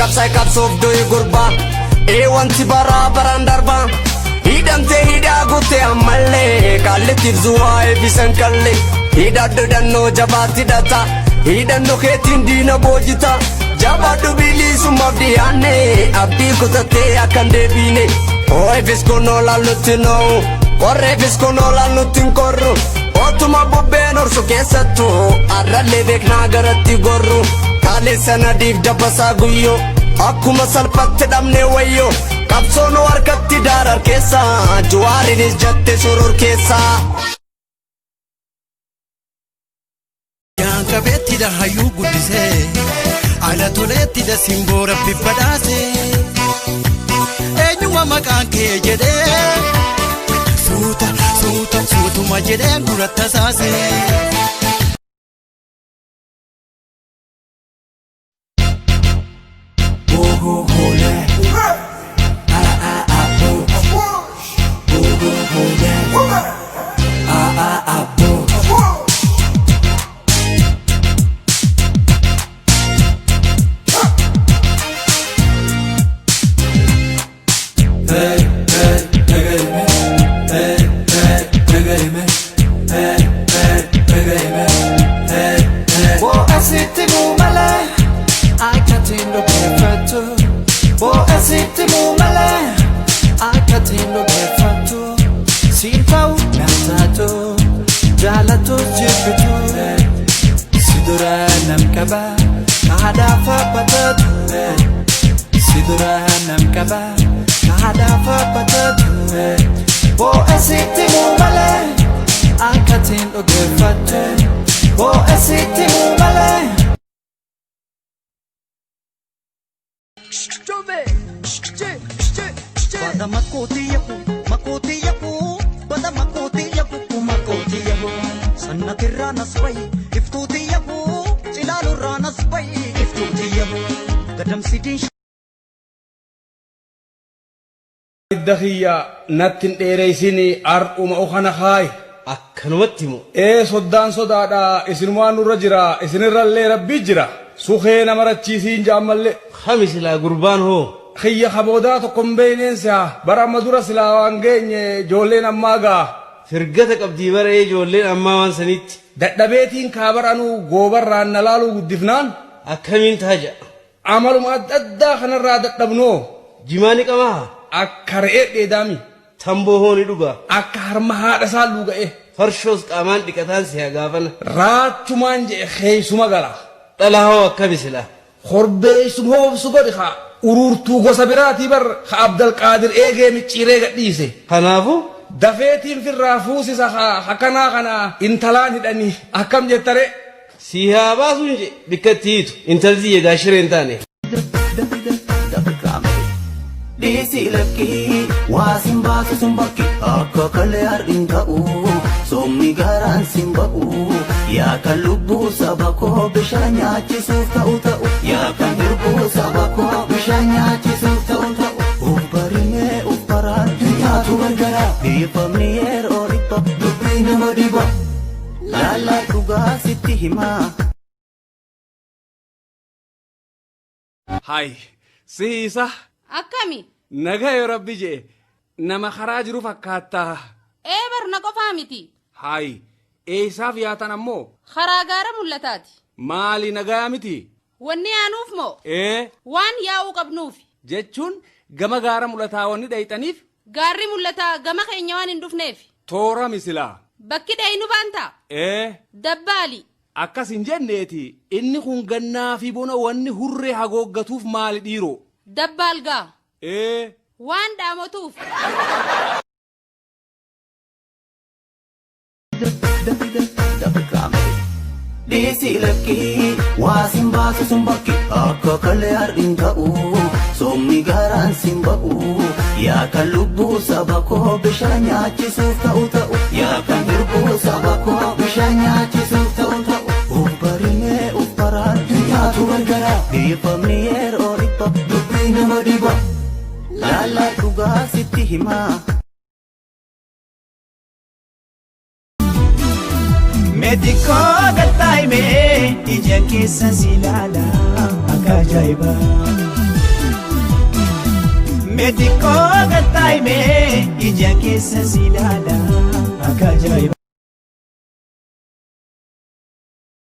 Qabsaa'e qabsoof du'i gurbaa. Ee wanti baraa baraan darbaa. Hidhamtee hidhaa guutte ammallee qaallittiif zuwaa eebbisan kallee. Hidhadhu hidhannoo jabaatti hidhata. Hidhannoo keetiin diina boojita. Jabaadhu bilisummaaf dhiyaanne abdii kutattee akka hin deebiine. Ho'eefis kun oolaan nutti noo'u. Qorreefis kun oolaan nutti hin qorru. Otuma bubbeen horsu keessattuu har'allee beeknaa garatti gorru. Kaaleessa nadiif dabbasaa guyyoo. Akkuma salphatti dhabne wayyoo. Qabsoon harkatti daarar keessa. Juwaarinis jette surur keessa. Yaanqabeettidha hayyuu guddisee ala toleettidha simboo rabbi badhaase eenyuma maqaan kee jedhee suuta suuta suutuma jedheen gurra tasaase. Bo'asitti muu malee akkatiin dhugeeffattu. Bo'asitti muu malee akkatiin dhugeeffattu. Siin ta'u naan taatu jaalattus jibbitu. Si dura nam qaba haadhaaf abbatatu. Si dura nam qaba haadhaaf abbatatu. Bo'asitti muu malee akkatiin dhugeeffattu. Bo'asitti muu malee. Bada makooti yaku makooti yaku bada makooti yaku makooti yaku sannatirraa nas bahi iftuuti yaku cilaalurraa nas bahi iftuuti yaku gadamsitiin. Hidda kiyya natti hin dheereysin har'uma ukana kaayi. Akkanumatti himu. Ee soddaan sodaadha isinumaan nurra jira isinirrallee rabbii jira. Sukee nama rachiisiin jaammallee. Kami silaa gurbaan hoo? Kiyya kaboodaa tokko hin beeyneen si'a bara amma dura silaa waan geenye ijoolleen ammaa gaa. Firgata qabdii baree ijoolleen ammaa waan sanitti. Dadhabeetiin kaabaranuu goobarraan na laaluu guddifnaan. Akkamiin taaja? Amaluma adda addaa kanarraa dadhabnoo. Jimaa ni qabaa? Akka re'ee dheedaami. Tamboo hoo ni dhugaa? Akka harma haadha isaa luuga'e. Farshoos qaamaan dhiqataan si'a gaafana. Raachumaan je'e keeysuma gala. Dhalaa hoo akkami silaa? Korbeessum hoobsu godhi haa uruurtuu gosa biraatii bar ha Abdalqaadir eegee micciiree gadhiise. Kanaafuu Dafeetiin firraa fuusisa haa hakkanaa kana intalaan hidhanii akkam jettaree. Si haa baasuun je bikka itti hiitu intalti tiyya gaashiree hin taane. Dhiisii lakkii waa sin baasu sun bakki akka kalee har'in ta'u soomni garaan sin ba'u yaa kan lubbuu saba koo bishaan nyaachisuuf ta'u ta'u yaa kan hirbuu saba koo bishaan nyaachisuuf ta'u ta'u uf barimee uf baraan nyaatu gargara dhiifamni yeroo dhibba dubbii nama dhiba laallaa dhugaa sitti himaa. Hay siisa. Akkami? Nagaa yoo rabbi je'e nama karaa jiru fakkaattaa. Ee barna qofaa miti. Hay eessaaf yaatan ammoo? Karaa gaara mul'ataati. Maali nagaa miti? Wanni yaanuuf moo? Ee. Waan yaa'uu qabnuufi. Jechuun gama gaara mul'ataa wanni dhayxaniif? Gaarri mul'ataa gama keenya waan hin dhufneef. Toora misilaa. Bakki dhaynu baantaa? Ee. Dabbaali. Akkas hin jenneeti inni kun gannaa fi bona wanni hurree hagooggatuuf maali dhiiroo? Dabbaal gaa. Ee. Waan dhaamotuuf. Dhiisii lakkii waa sin baasu sun bakki akka kalee har'in ta'u soomni garaan sin ba'u yaa kan lubbuu saba koo bishaan nyaachisuuf ta'u ta'u yaa kan hirbuu saba koo bishaan nyaachisuuf ta'u ta'u uf barimee uf baraan nyaatu gargara dhiifamni yeroo dhibba dubbii nama dhiba laallaa dhugaa sitti himaa. Meetikoo galtaa'imee ija keessa si ilaala akka ajaa'ibaa. Meetikoo gattaa'imee ija keessa si ilaala.